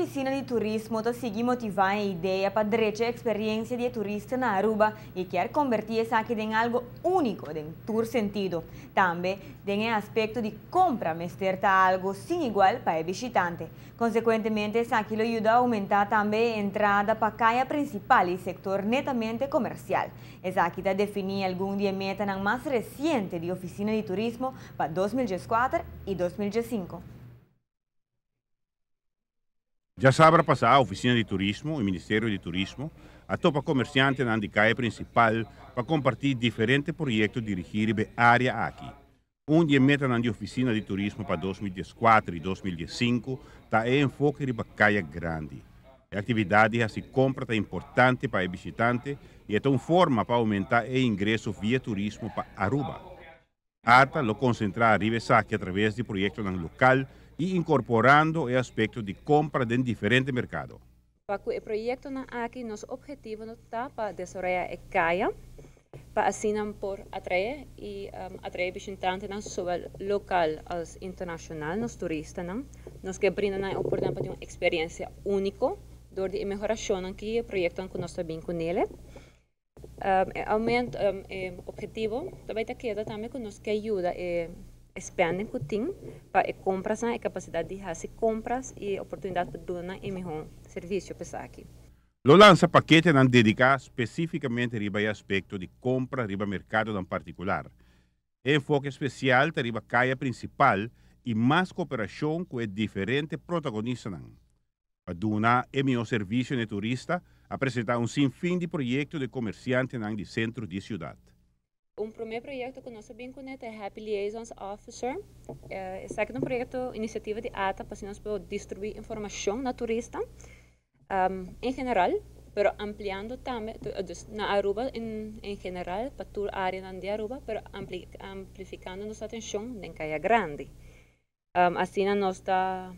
Oficina di Turismo ta sigui motiva e idea pa drecha experiencia di turista na Aruba y kier converti esaki den algo unico den tur sentido. Tambe, den aspecto di compra, mester ta algo sin igual pa e bishitante. Consecuentemente, esaki lo yuda aumenta tambe entrada pa caya principal y sector netamente comercial. Esaki ta defini algun di e metanan mas reciente di Oficina di Turismo pa 2014 y 2015. Diasabra pasa, Oficina di Turismo y Ministerio di Turismo a topa comerciantenan di caya principal pa comparti diferente proyecto dirigi riba e area aki. Un di e metanan di Oficina di Turismo pa 2014 y 2015 ta e enfoke riba caya grandi. E actividad di haci compra ta importante pa e bishitante y ta un forma pa aumenta e ingreso via turismo pa Aruba. ATA lo concentra riba esaki a traves di proyectonan local y incorporando e aspecto di compra den diferente mercado. Pa e proyectonan aki, nos obhetivo ta pa desaroya e caya, pa asina por atrae y atrae bishitantenan zowel local als internacional, nos turistanan. Nos kier brinda nan oportunidad pa tin un experiencia unico door di mehoracion cu e proyecto cu nos ta bin cune. Aumento e obhetivo tambe ta keda tambe cu nos kier yuda e spending cu tin pa e compras, e capacidad di haci compras y oportunidad pa duna e miho servicio pa esaki. Lo lansa paketenan dedica specificamente riba e aspecto di compra riba mercado en particular. E enfoke especial ta riba caya principal y mas cooperacion cu e diferente protagonistanan. Pa duna e miho servicio na turista, a presenta un sinfin di proyecto di comerciantenan di centro di ciudad. Un prome proyecto cu nos a bin cune ta Happy Liaisons Officer. Esaki ta un proyecto iniciativa di ATA pa nos por distribui informacion na turista en general, pero ampliando tambe dus na Aruba en general, pa tur area di Aruba, pero amplificando nos atencion den Caya Grandi. Asina nos ta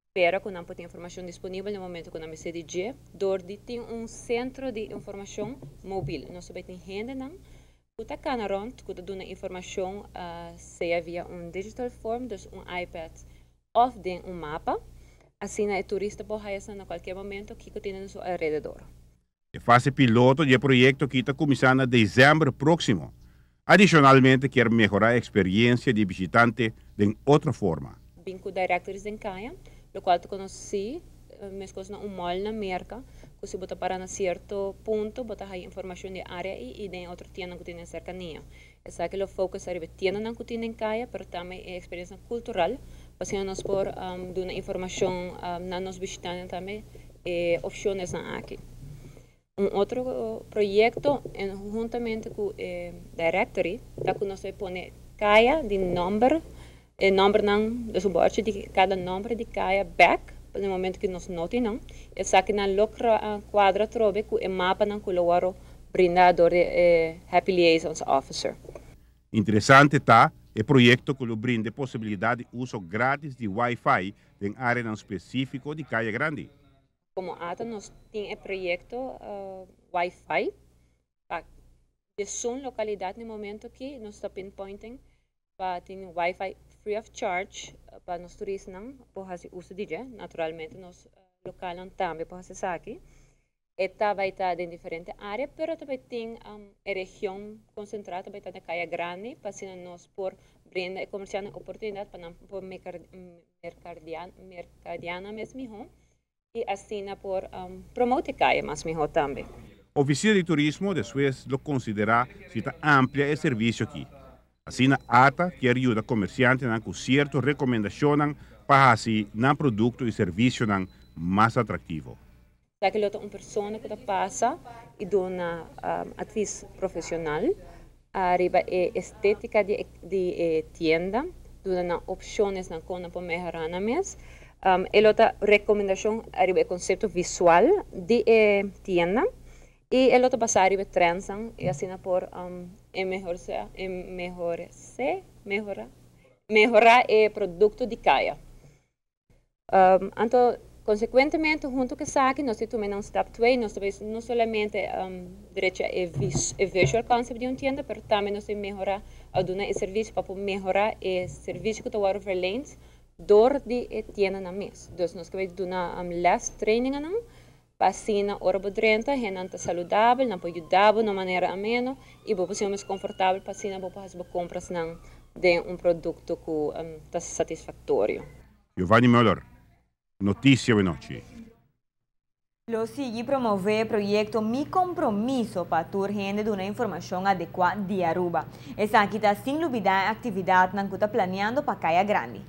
spera cu nan por tin informacion disponibel na momento cu nan mester di dje, door di tin un centro di informacion mobil. Nos tambe tin hendenan cu ta cana rond, cu ta duna informacion, sea via un digital form, dus un iPad of den un mapa. Asina e turista por haya na cualkier momento kico tin na su alrededor. E fase piloto di e proyecto aki ta cuminsa na december proximo. Adicionalmente, kier mehora e experiencia di bishitante di otro forma. Bin cu directories den caya, lo cual ta conoci, mescos na un mall na Merca, cu si bo ta para na cierto punto, bo ta haya informacion di area y den otro tienda cu tin den cercania. Esaki lo focus ariba tiendanan cu tin den caya, pero tambe e experiencia cultural, pa asina nos por duna informacion na nos bishitantenan tambe e opcionnan aki. Un otro proyecto, huntamente cu e directory, ta cu nos ta pone caya di nomber, e nombernan, dus un bordje di cada nomber di caya back, na momento cu nos no tin nan, esakinan lo cuadra trobe cu e mapanan cu lo wordo brinda door e Happy Liaisons Officer. Interesante ta e proyecto cu lo brinda posibilidad di uso gratis di Wi-Fi den area specifico di Caya Grandi. Como ATA nos tin e proyecto Wi-Fi pa di un localidad na momento cu nos ta pinpointing pa tin Wi-Fi free of charge pa nos turistanan por haci uso di dje. Naturalmente nos localnan tambe por haci esaki. E ta bay ta den diferente area, pero tambe tin e region concentra, tambe ta na Caya Grandi, pa asina nos por brinda e comerciante oportunidad pa nan por mercadea mes miho y asina por promote caya mas miho tambe. Oficina di Turismo despues lo considera si ta amplia e servicio aki. Asina ATA kier yuda comerciantenan cu cierto recomendacion pa haci nan producto y servicio mas atractivo. Esaki lo ta un persona cu ta pasa y duna advies profesional ariba e estetica di e tienda, duna opciones na con pa mehora nan mes. E lo ta recomendacion ariba e concepto visual di e tienda y e lo ta basa ariba trends y asina por e mehor sea, e mehor se, mehora, mehora e producto di caya. Anto, consecuentemente, hunto cu esaki, nos tin un step 2, nos tambe no solamente drecha e visual concept di un tienda, pero tambe nos ta mehora duna e servicio pa mehora e servicio cu ta wordo verleend. Dor di e tiendanan mes. Dus nos ke bai duna les trainingan pa asina ora bo drenta, hendenan ta saludabel, nan por yuda bo na un manera ameno i bo por sinti mas komfortabel pa asina bo por hasi bo komprasnan den un produkto ku ta satisfaktorio. Giovanni Muller, Noticia Awe Nochi. Lo sigui promove e proyecto Mi Compromiso pa tur hende duna informacion adecua di Aruba. Esaki ta sin lubida actividadnan cu ta planeando pa Caya Grandi.